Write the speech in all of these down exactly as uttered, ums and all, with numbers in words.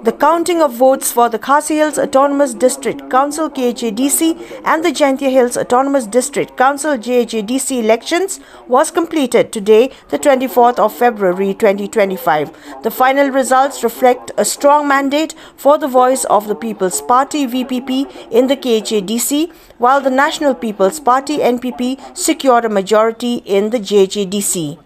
The counting of votes for the Khasi Hills Autonomous District Council, K H A D C, and the Jaintia Hills Autonomous District Council, J H A D C, elections was completed today, the twenty-fourth of February twenty twenty-five. The final results reflect a strong mandate for the Voice of the People's Party, V P P, in the K H A D C, while the National People's Party, N P P, secured a majority in the J H A D C.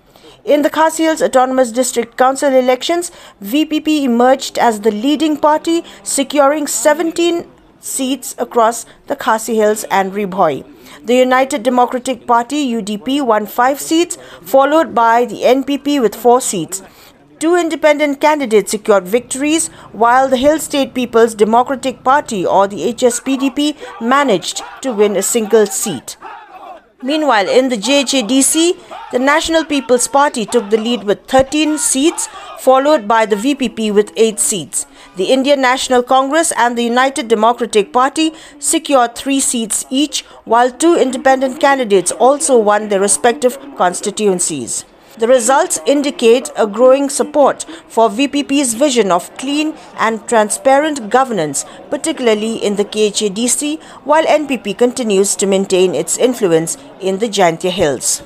In the Khasi Hills Autonomous District Council elections, V P P emerged as the leading party, securing seventeen seats across the Khasi Hills and Ri Bhoi. The United Democratic Party, U D P, won five seats, followed by the N P P with four seats. Two independent candidates secured victories, while the Hill State People's Democratic Party, or the H S P D P, managed to win a single seat. Meanwhile, in the J H A D C, the National People's Party took the lead with thirteen seats, followed by the V P P with eight seats. The Indian National Congress and the United Democratic Party secured three seats each, while two independent candidates also won their respective constituencies. The results indicate a growing support for V P P's vision of clean and transparent governance, particularly in the K H A D C, while N P P continues to maintain its influence in the Jaintia Hills.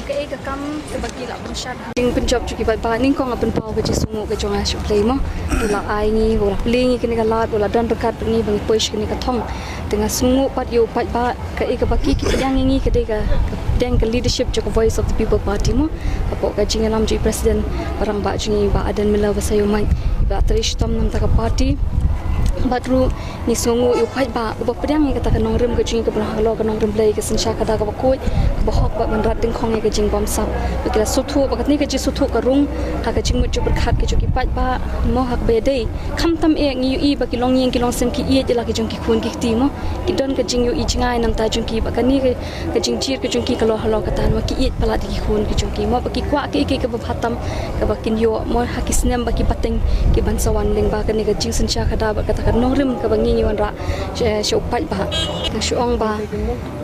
Ka ei ka kam kaba ki lah pynshad. Jingpynjop jong ki paidbah, nyngkong nga pynpaw ka jingsngewnguh ka jong nga sha U Blei mo. U la ai ngi, u la plie ngi kane ka lad, u la don ryngkat bad ngi ba ngi poi sha kane ka thong. Te nga sngewnguh pat ïa u paidbah, ka ei kaba ki ki pdiang ïa ngi ka dei ka, ka pdiang ka leadership jong ka Voice of the People Party mo. Hapoh ka jingïalam jong i President ba rangbah jong ngi, Bah Ardent Miller Basaiawmoit, ba trei shitom na ka bynta ka party. Bad ruh ngi sngewnguh ïa u paidbah uba pdiang ïa kata ka nongrim ka jong ngi, kaba long halor ka nongrim Blei, ka synshar khadar kaba khuid, kaba hok, bad ban rat dyngkhong ïa ka jingbamsap. Ba ki la sngewthuh ba katne ka jingsngewthuh ka rung ha ka jingmut jingpyrkhat ka jong ki paidbah mo, ha kaba ïadei. Khamtam eh ngi ïohi ba ki longïing ki longsem ki ïeit ïa la ki jong ki khun ki kti mo. Ki don ka jingïohi jngai na ka bynta jong ki, ba kane ka, ka jingjir ka jong ki ka long halor kata, namar ki ïeit palat ïa ki khun ki jong ki mo, ba ki kwah kaei kaei kaba bha tam kaba kin ïoh mo, ha ki snem ba ki pateng ki ban sa wan lyngba kane ka jingsynshar khadar bad kata ka nongrim kaba ngi ngi wanrah sha, sha u paidbah. Nga shu ong ba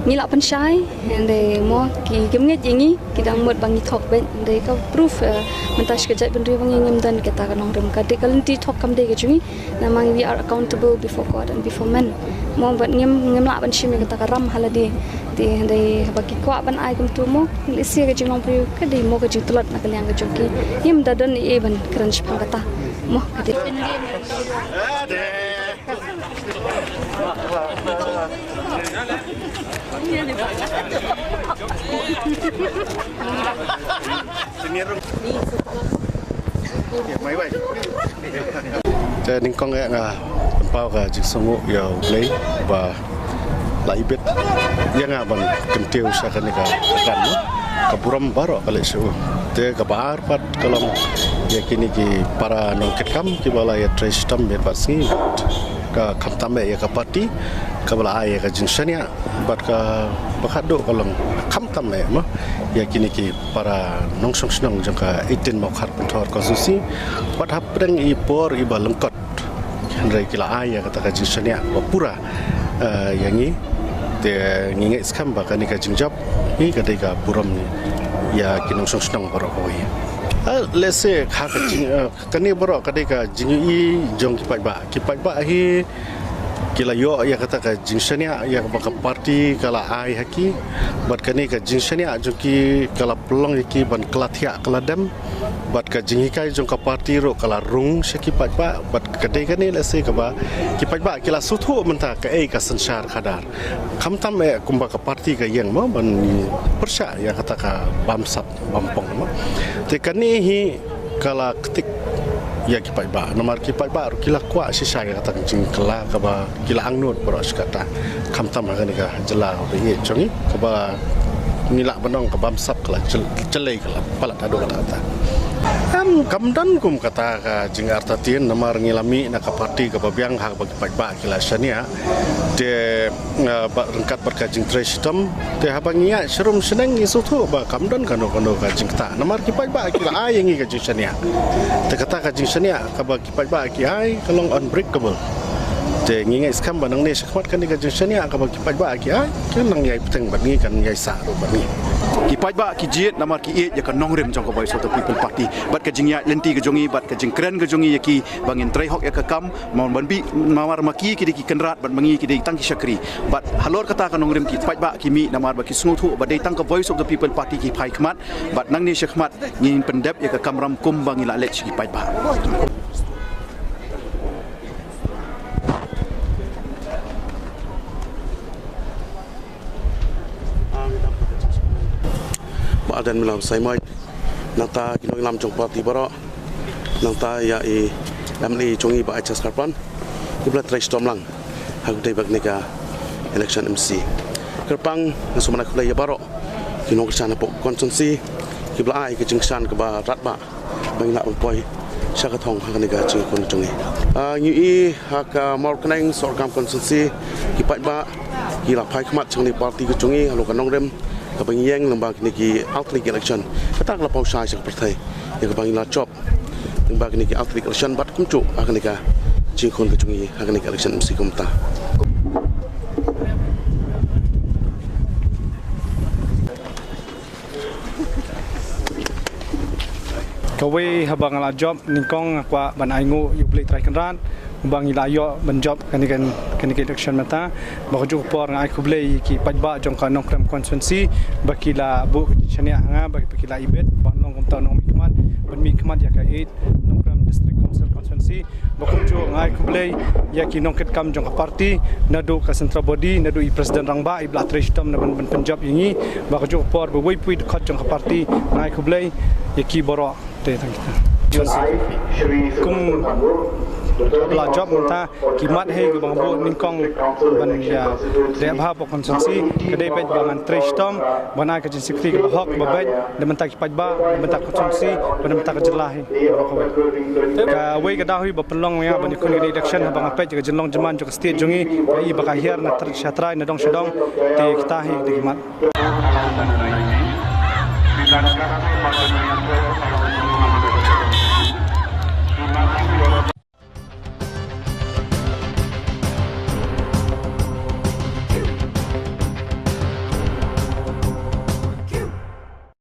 ngi lah pynshai, hynrei mo ki, kim ngeit ïa ngi, ki dang mut ba ngi thok beit, hynrei ka proof, eh, mynta sha ka jaitbynriew ba ngi ngim don kata ka nongrim, ka dei ka lynti thok kam dei ka jong ngi. Namar we are accountable before God and before men. Mo bad ngim, ngim lah ban shim ïa kata ka ram ha lade. Te hynrei haba ki kwah ban ai kumta mo, lehse ka jinglong briew ka dei mo ka jingtlot na ka liang ka jong ki. Ngim da don ei ei ban kren shaphang kata. Mo ka dei. Te nyngkong eh nga pynpaw ka jingsngewnguh ïa U Blei ba la ibit ïa nga ban kyntiew sha kane ka kan, ka burom baroh ka leit sha u. Te kaba ar pat ka long ïa kine ki para nongkitkam kiba la ïatrei shitom miet bad sngi, ka khamtam eh ïa ka party kaba la ai ïa ka jingshaniah. Bad kaba khatduh ka long khamtam eh mo ïa kine ki para nongshong shnong jong ka eighteen Mawkhar Pynthor constituency. Bad hapdeng i por iba lyngkot, hynrei ki la ai ïa kata ka jingshaniah ba pura, eh, ïa ngi. Te ngi ngeit skhem ba kane ka jingjop hi ka dei ka burom ïa ki nongshong shnong baroh kawei. Eh, lehse ha ka jing, eh, kane baroh ka dei ka jingïohi jong ki paidbah. Ki paidbah hi ki la ïoh ïa kata ka jingshaniah ïa kaba ka party ka la ai ha ki. Bad kane ka jingshaniah jong ki ka la pynlong ïa ki ban kylla thiah kylla dem. Bad ka jinghikai jong ka party ruh ka la rung sha ki paidbah. Bad ka dei kane lehse kaba ki paidbah ki la sngewthuh mynta kaei ka synshar khadar. Khamtam eh kumba ka party ka ïeng mo ban pyrshah ïa kata ka bamsap bampong mo. Te kane hi ka la ktik ïa ki paidbah. Namar ki paidbah ruh ki la kwah shisha ïa kata ka jingkylla kaba ki la angnud baroh shi katta. Khamtam ha kane ka jylla ba ïeit jong ngi kaba ngi lah ban ong ka bamsap ka la jyl-, jyllei ka la palat haduh katta katta. Em, kam don kum kata ka jingartatien namar ngi la mih na ka party kaba biang ha kaba ki paidbah ki la shaniah. Te, eh, bad ryngkat bad ka jingtrei shitom. Te haba ngi ïaid sharum shaneng ngi sngewthuh ba kam don kano kano ka jingktah. Namar ki paidbah ki la ai ïa ngi ka jingshaniah. Te kata ka jingshaniah kaba ki paidbah ki ai ka long unbreakable. Te ngi ngeit skhem ba nangne shakhmat kane ka jingshaniah kaba ki paidbah ki ai, kan nang ïai bteng bad ngi, kan ïai sah ruh bad ngi. Ki paidbah ki jied namar ki ïeit ïa ka nongrim jong ka Voice of the People Party bad ka jingïaid lynti ka jong ngi bad ka jingkren ka jong ngi ïa ki ba ngin trei hok ïa ka kam, namar ban bih, namar ma ki ki dei ki kynrad bad ma ngi ki dei tang ki shakri. Bad halor kata ka nongrim ki paidbah ki mih namar ba ki sngewthuh ba dei tang ka Voice of the People Party ki phai khmat, bad nangne shakhmat ngin pyndep ïa ka kamram kumba ngi la leit sha ki paidbah. Bah Ardent Miller Basaiawmoit, nangta ki nongïalam jong party baroh, nangta ïa i M L A jong i Bah H S Kharpran, kiba la trei shitom lang ha kaba ïadei bad kane ka election M C. Kyrpang nga sngewbha khublei ïa baroh ki nongkyrshan hapoh constituency kiba la ai ka jingkyrshan kaba radbah ba ngin lah ban poi sha ka thong ha kane ka jingïakhun jong ngi. Ah, ngi ïohi ha ka Mawryngkneng Sohryngkam constituency ki paidbah ki la phai khmat sha kane ka party ka jong ngi halor ka nongrim kaba ngi ïeng lyngba kine ki alternate election. Kata ka la paw shai sha ka pyrthei ïa kaba ngi la jop lyngba kine ki alternate election bad kumjuh ha kane ka jingïakhun ka jong ngi ha kane ka election M C kumta. Kawei, haba nga la jop nyngkong nga kwah ban ainguh ïa U Blei Trai Kynrad uba ngi la ïoh ban jop kane ka, kane ka election mynta. Bad kajuh ka por nga ai khublei ïa ki paidbah jong ka Nongkrem constituency ba ki la buh ka jingshaniah ha nga, ba ki la ibit ban long kumta u nongmihkhmat, ban mihkhmat ïa ka eight Nongkrem District Council constituency. Bad kumjuh nga ai khublei ïa ki nongkitkam jong ka party, naduh ka central body, naduh i president rangbah iba la trei shitom na ban, ban pynjop ïa ngi. Bad kajuh ka por ba wei pa wei dkhot jong ka party, nga ai khublei ïa ki baroh. Te tang kita. Kum ba la jop mynta, ki mat hi kiba nga buh nyngkong ban ïa leh bha hapoh constituency, ka dei beit ba ngan trei shitom ban ai ka jingshakri kaba hok kaba beit na bynta ki paidbah, na bynta ka constituency bad na bynta ka jylla hi baroh kawei. Kawei ka daw hi ba pynlong ïa nga ban ïakhun kane ka election haba nga peit ïa ka jinglong jingman jong ka state jong ngi, ka i ba ka hiar na trai sha trai, na dong sha dong. Te kita hi ka dei ki mat.